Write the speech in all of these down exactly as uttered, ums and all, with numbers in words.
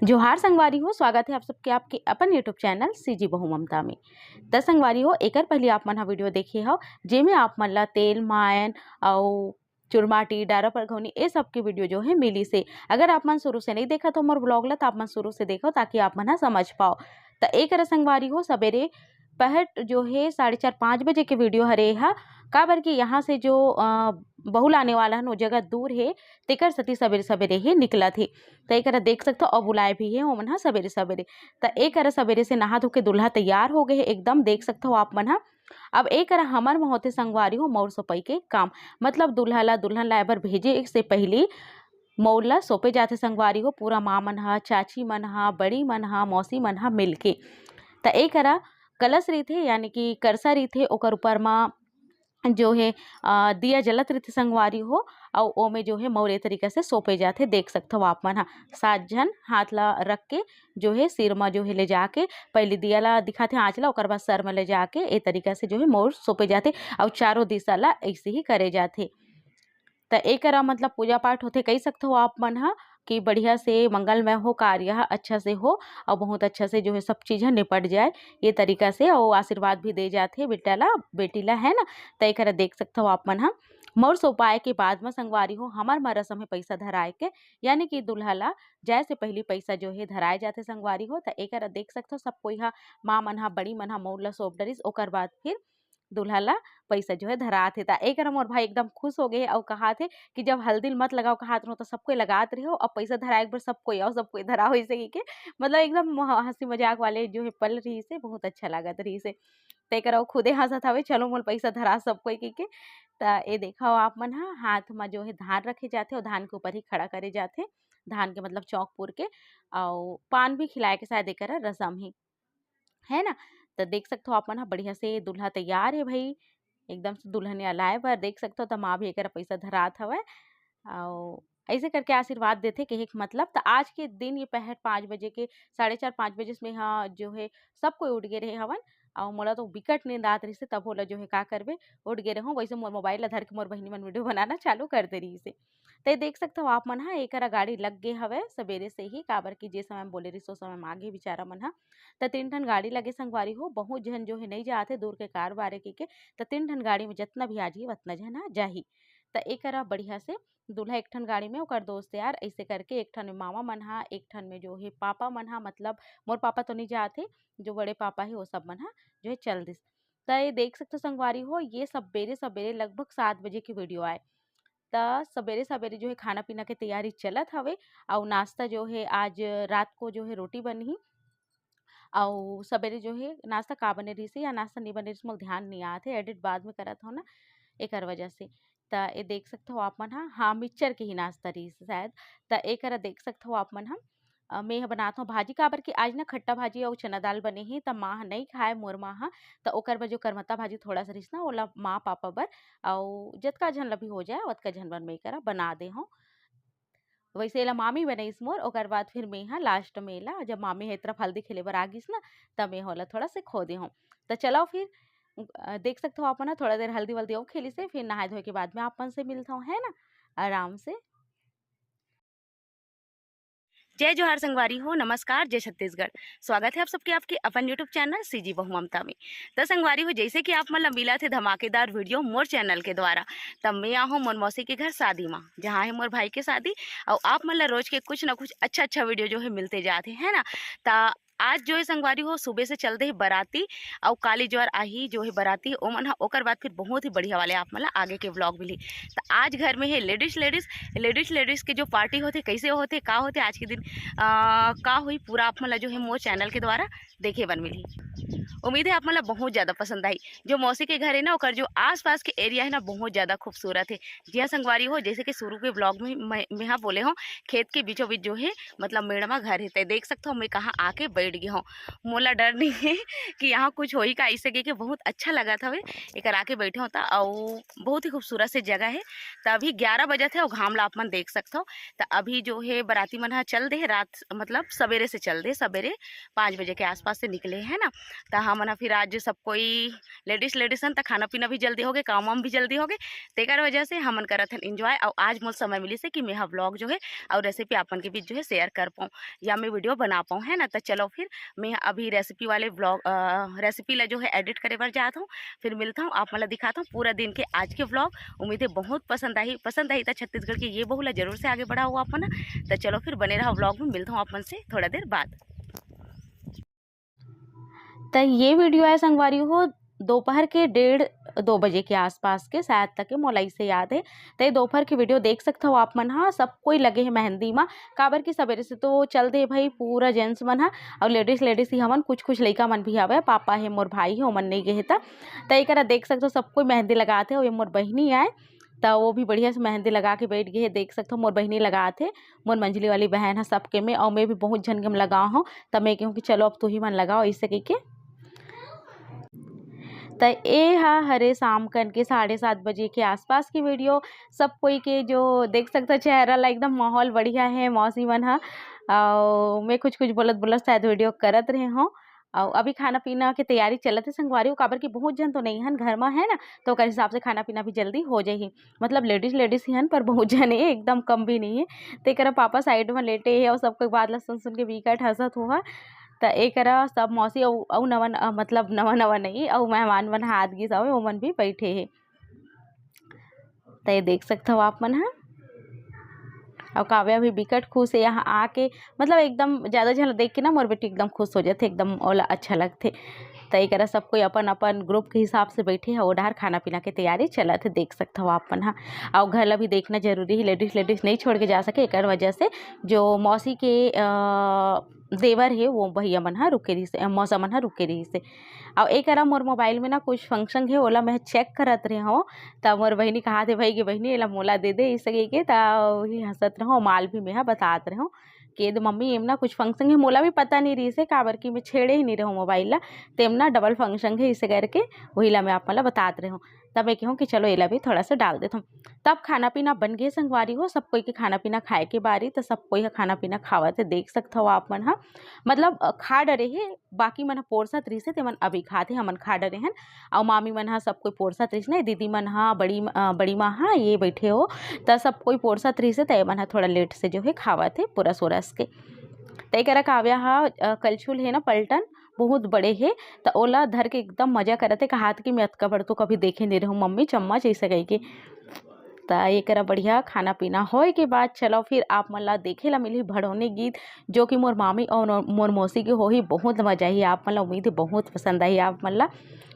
जोहार संगवारी हो, स्वागत है आप सबके आपके अपन YouTube चैनल सीजी बहू ममता में। त संगवारी हो, एकर पहले आप मन हा वीडियो देखे हो, जेमे आप मन ला तेल मायन अउ चुरमाटी, डारा परघौनी, ये सब के वीडियो जो है मिली से। अगर आप मन शुरू से नहीं देखा तो मोर ब्लॉग ला, तो आप मन शुरू से देखो, ताकि आप मन हा समझ पाओ। त एक संगवारी हो, सबेरे पहट जो है साढ़े चार पाँच बजे के वीडियो हरे हा, काबर कि यहाँ से जो अ, बहू लाने वाला है, वो जगह दूर है, तेकर सती सबेरे सबेरे ही निकलत हे। त एकरा देख सकथो, अउ बुलाए भी है ओमन हा सबेरे सबेरे। त एकरा सबेरे से नहा धो के दूल्हा तैयार हो गए हे एकदम, देख सकथो आप मन हा। अब एकरा हमर म होथे संगवारी हो मौर सोपई के काम, मतलब दूल्हा ला दुल्हन लाए बर भेजे से पहली मौर ला सोपे जाथे संगवारी हो, पूरा माँ मन हा, चाची मन हा, बड़ी मन हा, मौसी मन हा मिलके। त एकरा कलश रहिथे, यानी कि करसा रहिथे, ओकर ऊपर म जो है अ, दिया जलत रहिथे संगवारी हो, अउ ओमे जो है मौर ए तरीका से सोपे जाथे। देख सकथव आप मन हा, सात झन हाथ ला रख के जो है सिर म जो है ले जाके पहले दिया ला दिखाथे आँच ला, ओकर बाद सर म ले जाके ए तरीका से जो है मौर सोपे जाथे, अउ चारों दिशा ला ऐसे ही करे जाथे। त एकरा मतलब पूजा पाठ होथे कह सकथव आप मन हा, कि बढ़िया से मंगलमय हो, कार्य ह अच्छा से हो, अउ बहुत अच्छा से जो है सब चीज ह निपट जाए, ये तरीका से, अउ आशीर्वाद भी दे जाथे बेटा ला, बेटी ला, है ना। त एकरा देख सकथव आप मन हा। मौर सोपाए के बाद म संगवारी हो, हमर म रसम है पैसा धराए के, यानी कि दूल्हा ला जाए से पहली पैसा जो है धराए जाथे संगवारी हो। त एकरा देख सकथव, सब कोई हा, माँ मन हा, बड़ी मन हा मौर ला सोप डरिस, ओकर बाद फिर दूल्हा ला पैसा जो है धरात हे। त एकरा मोर भाई एकदम खुश हो गए अउ कहात हे कि जब हल्दी ल मत लगाओ कहात रहो, त सब कोई लगात रहो, अब पैसा धराए के बर सब कोई आओ, सब कोई धराओ, ऐसे कहिके, मतलब एकदम ह-, हंसी मजाक वाले जो है पल रहिस हे, बहुत अच्छा लागत रहिस हे। त एकरा वो खुदे हंसत हवे, "चलो मोल पैसा धरा सब कोई," कहिके। त ए देखो आप मन हा, हाथ म जो है धान रखे जाथे, अउ धान के ऊपर ही खड़ा करे जाथे, धान के मतलब चौक पुर के, अउ पान भी खिलाए के शायद एकरा रसम हे, है ना। त देख सकथव आप मन हा, बढ़िया से दूल्हा तैयार हे भाई, एकदम से दुल्हनिया लाए बर। देख सकथव, त माँ भी एकरा पैसा धरात हवय, अउ ऐसे करके आशीर्वाद देथे, कहे के मतलब। त आज के दिन ये पहर पाँच बजे के, साढ़े चार, पाँच बजे से मैं हा जो है सब कोई उठ गे रहे हवन, अउ मोला तो बिकट नींद आत रहिस हे, तब ओला जो है का करबे, उठ गे रहूँ। वैसे मोर मोबाइल ला धर के मोर बहिनी मन वीडियो बनाना चालू कर दे रहिस हे। ते देख सकथव आप मन हा, एकरा गाड़ी लग गे हवय सबेरे से ही, काबर कि जे समय म बोले रहिस, ओ समय म आगे बिचारा मन हा। त तीन ठन गाड़ी लगे संगवारी हो, बहुत झन जो है नहीं जात हे दूर के कार बारे कहिके, त तीन ठन गाड़ी में जतना भी आ जाही, वतना झन हा जाही। त एकरा बढ़िया से दूल्हा एक ठन गाड़ी में, ओकर दोस्त यार, ऐसे करके एक ठन में मामा मन हा, एक ठन में जो है पापा मन हा, मतलब मोर पापा तो नहीं जात हे, जो बड़े पापा हे, वो सब मन हा जो है चल दिस। त ये देख सकथव संगवारी हो, ये सबेरे सबेरे लगभग सात बजे के वीडियो आय। त सबेरे सबेरे जो है खाना पीना के तैयारी चलत हवे, अउ नाश्ता जो है आज रात को जो है रोटी बनही, अउ सबेरे जो है नाश्ता का बने रहिस हे या नाश्ता नहीं बने रहिस, मोला ध्यान नहीं आत हे, एडिट बाद में करत हव ना, एकर वजह से। त ये देख सकथव आप मन हा, हाँ, मिक्सचर के ही नाश्ता रहिस हे शायद। त एकरा देख सकथव आप मन हा, अ, मैं ह बनात हव भाजी, काबर कि आज ना खट्टा भाजी अउ चना दाल बने हे, त माँ ह नहीं खाए, मोर माँ ह, त ओकर बर जो करमत्ता भाजी थोड़ा सा रहिस ना, ओला माँ पापा बर अउ जतका झन ला भी हो जाए, ओतका झन बर मैं एकरा बना दे हव। वैसे एला मामी बनाइस मोर, ओकर बाद फिर मैं ह लास्ट में एला, जब मामी ह ए तरफ हल्दी खेले बर आ गिस ना, त मैं ह ओला थोड़ा से खो दे हव। त चलो फिर, अ, देख सकथव आप मन ह, थोड़ा देर हल्दी वल्दी अउ खेलिस हे, फिर नहाए धोए के बाद में आप मन से मिलथव, है ना, आराम से। जय जोहार संगवारी हो, नमस्कार, जय छत्तीसगढ़। स्वागत है आप सबके आपके अपन YouTube चैनल सीजी बहू ममता में। त संगवारी हो, जैसे कि आप मन ला मिलत हे धमाकेदार वीडियो मोर चैनल के द्वारा, तब मैं आहूँ मोर मौसी के घर शादी मा, जहाँ है मोर भाई के शादी, अउ आप मन ला रोज के कुछ ना कुछ अच्छा अच्छा वीडियो जो है मिलते जात हे, है ना। त आज जो है संगवारी हो, सुबह से चल दे हे बराती, अउ काली ज्वार आही जो है बराती, ओमन ह, ओकर बाद फिर बहुत ही बढ़िया वाले आप मन ला आगे के व्लॉग मिली। त आज घर में है लेडीज, लेडीज, लेडीज, लेडीज के जो पार्टी होथे, कैसे होथे, का होथे आज के दिन, अ, का होही, पूरा आप मन ला जो है मोर चैनल के द्वारा देखे बर मिलही। उम्मीद है आप मन ला बहुत ज्यादा पसंद आई। जो मौसी के घर है ना, ओकर जो आसपास के एरिया है ना, बहुत ज्यादा खूबसूरत है। जी हाँ संगवारी हो, जैसे कि शुरू के व्लॉग में मैं, मैं हा बोले हव, खेत के बीचों बीच जो है, मतलब मेड़ मा घर है। ते देख सकथव, मैं कहाँ आके बैठ गे हव। मोला डर नहीं है कि यहाँ कुछ होही का, ऐसे कहिके बहुत अच्छा लगत हवे। एकर आके बैठे हव त, अउ बहुत ही खूबसूरत से जगह है। त अभी ग्यारह बजत हे अउ घाम ला आप मन देख सकथव। त अभी जो है बराती मन ह चल दे हे रात, मतलब सबेरे से चल दे, सबेरे पाँच बजे के आसपास से निकले, है ना। त हमन ह फिर आज सब कोई लेडीज लेडीज हन, त खाना पीना भी जल्दी होगे, काम वाम भी जल्दी होगे, तेकर वजह से हमन करत हन एंजॉय। अउ आज मोला समय मिलिस हे कि मैं ह व्लॉग जो हे अउ रेसिपी आप मन के बीच जो हे शेयर कर पाऊँ या मैं वीडियो बना पाऊँ, है ना। त चलो फिर मैं अभी रेसिपी वाले व्लॉग, रेसिपी ला जो है एडिट करे बर जात हूँ, फिर मिलता हूँ, आप मन ला दिखाता हूँ पूरा दिन के आज के व्लॉग। उम्मीद है बहुत पसंद आही, पसंद आही त छत्तीसगढ़ के ये बहू ला जरूर से आगे बढ़ाओ आप मन। त चलो फिर बने रहो व्लॉग में, मिलता हूँ आप मन से थोड़ा देर बाद। त ये वीडियो है संगवारी हो, दोपहर के डेढ़ दो बजे के आसपास के, शायद तक के मोला इसे याद है। त ये दोपहर के वीडियो देख सकत हो आप मन हा, सब कोई लगे है मेहंदी मा, काबर कि सवेरे से तो चल दे भाई पूरा जेंट्स मन हा, अउ लेडीज लेडीज ही हमन, कुछ कुछ लइका मन भी हवे, पापा है, मोर भाई है, ओमन नहीं गए हे त। त एकरा देख सकत हो, सब कोई मेहंदी लगात हे, अउ ये मोर बहिनी आए, त वो भी बढ़िया से मेहंदी लगा के बैठ गए हे। देख सकत हो, मोर बहिनी लगात हे, मोर मंझली वाली बहन ह सबके में, अउ मैं भी बहुत झन के में लगाव हूँ। त मैं कहूँ कि चलो अब तू ही मन लगाओ, ऐसे कह के। त ए हा हरे शाम कन के साढ़े सात बजे के आसपास की वीडियो। सब कोई के जो देख सकत हो चेहरा ला, एकदम माहौल बढ़िया है मौसी मन हा। अउ मैं कुछ कुछ बोलत बोलत शायद वीडियो करत रहे हूँ। अउ अभी खाना पीना के तैयारी चलत हे संगवारी हो, काबर कि बहुत झन तो नहीं हन घर म, है ना, तो ओकर हिसाब से खाना पीना भी जल्दी हो जाही। मतलब लेडीज लेडीज ही हन, पर बहुत झन हे, एकदम कम भी नहीं है। त एकरा पापा साइड म लेटे हे अउ सबको बात ला सुन सुन के बिकट हंसत हुआ। त एकरा सब मौसी अउ, अउ नवा न-, मतलब नवा नवा नहीं, अउ मेहमान मन हाथ गिस हवे, ओमन भी बैठे हे। त ये देख सकत हो आप मन ह। अउ काव्या भी बिकट खुश हे यहाँ आके, मतलब एकदम ज़्यादा झन देख के ना मोर बेटी एकदम खुश हो जाथे, एकदम ओला अच्छा लगथे। त एकरा सब कोई अपन अपन ग्रुप के हिसाब से बैठे हे, ओ डहर खाना पीना के तैयारी चलत हे, देख सकत हो आप मन ह। अउ घर ला भी देखना जरूरी हे, लेडीज लेडीज नहीं छोड़ के जा सके, एकर वजह से जो मौसी के अ, देवर हे वो भैया मन ह रुके रहिस हे, अ, मौसा मन ह रुके रहिस हे। अउ एकरा मोर मोबाइल में ना कुछ फंक्शन हे, ओला मैं चेक करत रहे हूँ, त मोर बहिनी कहा थे भाई के बहिनी एला मोला दे दे, इसे कह के त वही हंसत रहो, माल भी मैं ह बतात रहे हूँ कि "दे मम्मी, एम ना कुछ फंक्शन हे, मोला भी पता नहीं रहिस हे, काबर कि मैं छेड़े ही नहीं रहूँ मोबाइल ला, तेम ना डबल फंक्शन हे, इसे करके वही ला मैं आप मन ला बतात रहे हूँ।" तब मैं कहूँ कि चलो एला भी थोड़ा सा डाल देता हूँ। तब खाना पीना बन गए संगवारी हो, सब कोई के खाना पीना खाए के बारी, त सब कोई ह खाना पीना खावत हे, देख सकत हो आप मन ह। मतलब अ, खा डरे हे, बाकी मन ह पोरसत रहिस हे, तेमन अभी खात हे, हमन खा डरे हन। अउ मामी मन ह सब कोई पोरसत रहिस ने, दीदी मन ह, बड़ी म-, अ, बड़ी माँ ह, ये बैठे हो, त सब कोई पोरसत रहिस हे, त एमन ह थोड़ा लेट से जो है खावत हे पूरा सोरस के। त एकरा काव्या ह, अ, कलछुल हे ना पलटन, बहुत बड़े हे, त ओला धर के एकदम मजा करत हे, कहात कि "मैं अतका बड़ तो कभी देखे नहीं रहूँ मम्मी, चम्मच" ऐसे कह के। त एकरा बढ़िया खाना पीना होए के बाद चलो फिर आप मन ला देखे ला मिलही भड़ौनी गीत, जो कि मोर मामी और मोर मौसी के होही। बहुत मजा आही, आप मन ला उम्मीद है बहुत पसंद आही आप मन ला।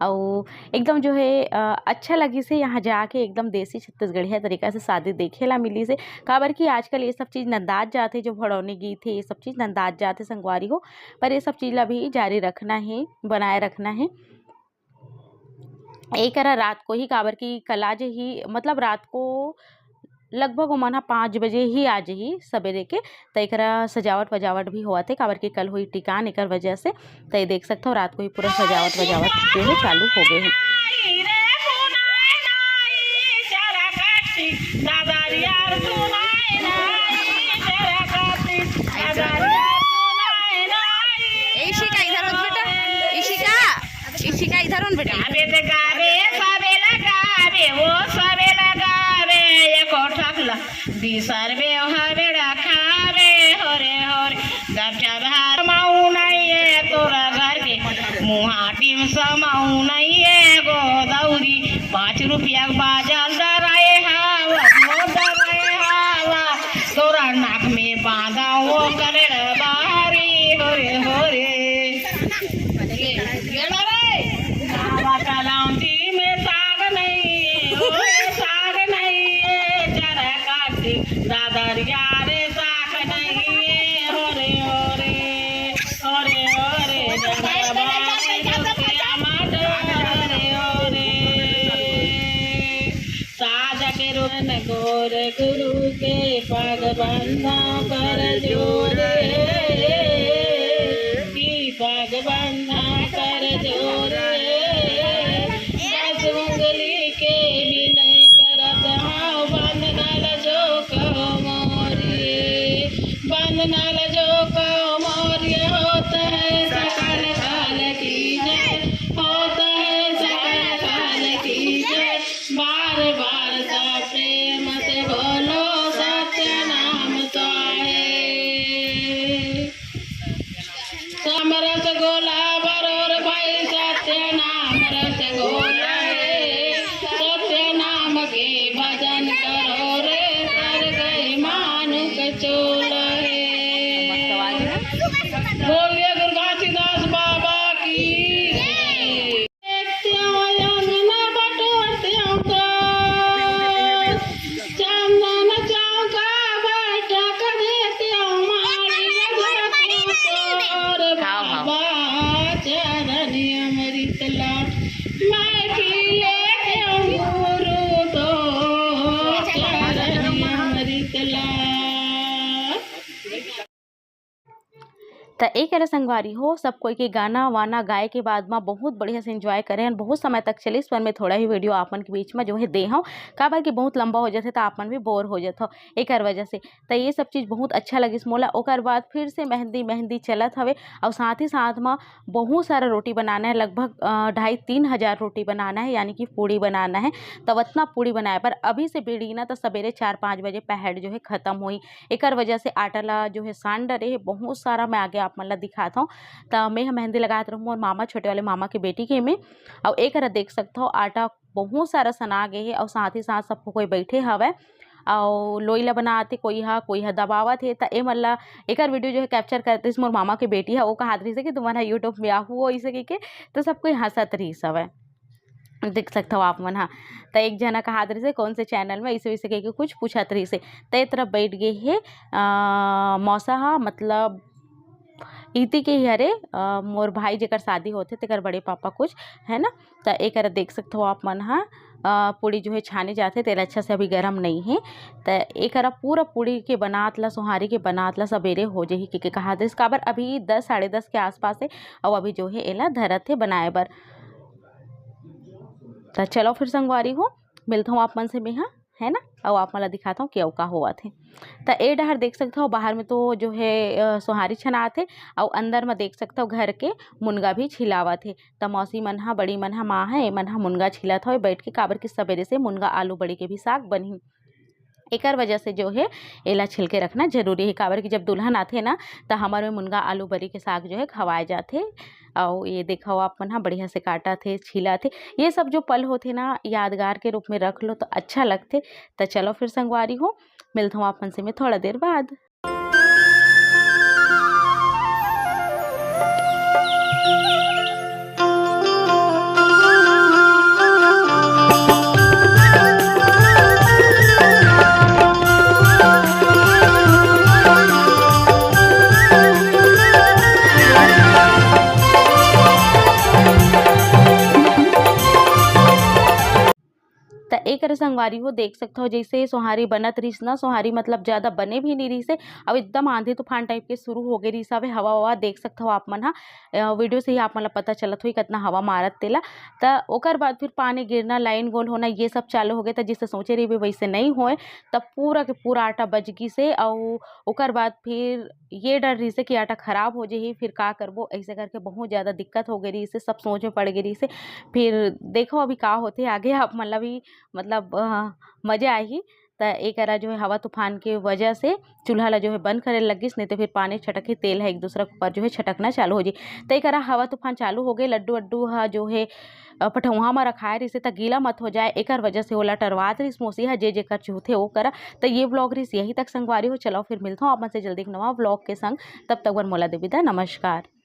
अउ एकदम जो है, अ, अच्छा लगिस हे यहाँ जाके, एकदम देसी छत्तीसगढ़िया तरीका से शादी देखे ला मिलिस हे, काबर कि आजकल ये सब चीज़ नंदात जाथे, जो भड़ौनी गीत हे, ये सब चीज़ नंदात जाथे संगवारी हो, पर ये सब चीज़ ला भी जारी रखना है, बनाए रखना है। एकरा रात को ही, काबर कि कल आज ही, मतलब रात को लगभग ओमन ह पाँच बजे ही आ जही सबेरे के, त एकरा सजावट वजावट भी होवत हे, काबर कि कल होई टिकान, एकर वजह से। त ये देख सकत हो, रात को ही पूरा सजावट वजावट जो है चालू हो गए हे। इशिका, इधर हो बेटा, इशिका, इशिका, इधर हो बेटा। गावे ते गावे, सबे लगावे, ओ सबे लगावे, एको ठकला, बिसरबे हवे रखावे, होरे, होरे, दब चबहार माऊ नहीं है तोरा घर के, मुहाटिम समाऊ नहीं है गोदौरी, पाँच रुपया के बाजल दराए हवा, ओ दराए हवा, तोरा नाक में बांधा ओ करे रे बाहरी, होरे, होरे। गेलो रे। बाबा कलौंजी में साग नहीं है, ओ साग नहीं है, चरकासी दादरिया रे साग नहीं है, होरे, होरे, होरे, होरे, जगदम्बा रे, होरे, होरे। साजक रुन गोर गुरु के पग बंधा कर जोरे, की पग बंधा कर जोरे। दस उंगली के भी नहीं करत हाव बंधना ल जो कहो मोरे, बंधना ल जो कहो मोरे, होत है सकल काल की जय। त एक अरे संगवारी हो, सब कोई के गाना वाना गाए के बाद म बहुत बढ़िया से एंजॉय करे हन। बहुत समय तक चलिस, पर मैं थोड़ा ही वीडियो आप मन के बीच म जो है दे हव, काबर कि बहुत लंबा हो जाथे त आप मन भी बोर हो जाथव एकर वजह से। त ये सब चीज़ बहुत अच्छा लगिस मोला। ओकर बाद फिर से मेहंदी, मेहंदी चलत हवे, अउ साथ ही साथ म बहुत सारा रोटी बनाना है, लगभग, अ, ढाई तीन हज़ार रोटी बनाना है, यानी कि पूड़ी बनाना है। तब अतना पूड़ी बनाए बर अभी से बीड़ी ना, त सबेरे चार पाँच बजे पहर जो है खत्म होही। एकर वजह से आटा ला जो है सान डरे है बहुत सारा, मैं आगे आप मन ला दिखात हव। त मैं ह मेहंदी लगात रहूँ मोर मामा, छोटे वाले मामा के बेटी के में, अउ एकरा देख सकत हव आटा बहुत सारा सना गे हे, अउ साथ ही साथ सबको कोई बैठे हवय, अउ लोई ला बनात हे, कोई ह, कोई ह दबावत हे। त ए मन ला, एकर वीडियो जो है कैप्चर करत रहिस मोर मामा के बेटी ह, वो कहत रहिस कि तुमन ह YouTube में आहू हो, ऐसे कहिके। त सब कोई हंसत रहिस हवय। देख सकत हव आप मन ह। त एक झन ह कहत रहिस हे, "कौन से चैनल में?" ऐसे वैसे कहिके कुछ पूछत रहिस हे। त ए तरफ बैठ गे हे, अ, मौसा ह, मतलब इति के ही हरे, अ, मोर भाई जेकर शादी होथे तेकर बड़े पापा कुछ, है ना। त एकरा देख सकत हव आप मन ह, अ, पूड़ी जो है छाने जाथे, तेला अच्छा से अभी गरम नइ हे। त एकरा पूरा पूड़ी के बनात ला, सोहारी के बनात ला सबेरे हो जही के, के कहत रहिस, काबर अभी दस, साढ़े दस के आसपास हे, अउ अभी जो है एला धरत हे बनाए बर। त चलो फिर संगवारी हो, मिलत हव आप मन से मेहा, है ना, अउ आप मन ला दिखात हव कि अउ का होवत हे। त ए डहर देख सकत हव, बाहर में तो जो है, अ, सोहारी छनात हे, अउ अंदर में देख सकत हव घर के मुनगा भी छिलावत हे। त मौसी मन ह, बड़ी मन ह, माँ ह, ए मन ह मुनगा छिलत हवे बैठ के, काबर कि सबेरे से मुनगा आलू बड़ी के भी साग बनही। एकर वजह से जो है एला छिल के रखना जरूरी है, काबर कि जब दुल्हन आथे ना, त हमर में मुनगा आलू बरी के साग जो है खवाए जाथे। अउ ये देखव आप मन ह बढ़िया से काटत हे, छीलत हे। ये सब जो पल होथे ना, यादगार के रूप में रख लो त अच्छा लगथे। त चलो फिर संगवारी हो, मिलत हव आप मन से मैं थोड़ा देर बाद। त एकर संगवारी हो देख सकत हव, जइसे सोहारी बनत रहिस ना, सोहारी मतलब ज़्यादा बने भी नइ रहिस हे, अउ एकदम आंधी तूफान टाइप के शुरू हो गे रहिस हवे, हवा ववा देख सकत हव आप मन ह, अ, वीडियो से ही आप मन ल पता चलत होही कतना हवा मारत तेला। त ओकर बाद फिर पानी गिरना, लाइन गोल होना, ये सब चालू हो गे। त जइसे सोचे रहिबे वइसे नइ होय, त पूरा के पूरा आटा बच गिस हे। अउ ओकर बाद फिर ये डर रहिस हे कि आटा खराब हो जही, फिर का करबो, ऐसे करके बहुत ज़्यादा दिक्कत हो गे रहिस हे, सब सोच में पड़ गे रहिस हे। फिर देखो अभी का होथे आगे, आप मन ला भी मतलब, अ, मजा आही। त एकरा जो है हवा तूफान के वजह से चूल्हा ला जो है बंद करे लगिस, नहीं तो फिर पानी छटक के तेल है एक दूसरा के ऊपर जो है छटकना चालू हो जाही। त एकरा हवा तूफान चालू हो गए, लड्डू वड्डू ह जो है, अ, पठौहा म रखाए रहिस हे त गीला मत हो जाए, एकर वजह से ओला टरवात रहिस मौसी ह, जे जेकर चूहथे ओ करा। त ये व्लॉग रहिस यही तक संगवारी हो, चलो फिर मिलत हव आप मन से जल्दी एक नवा व्लॉग के संग, तब तक बर मोला दे बिदा, नमस्कार।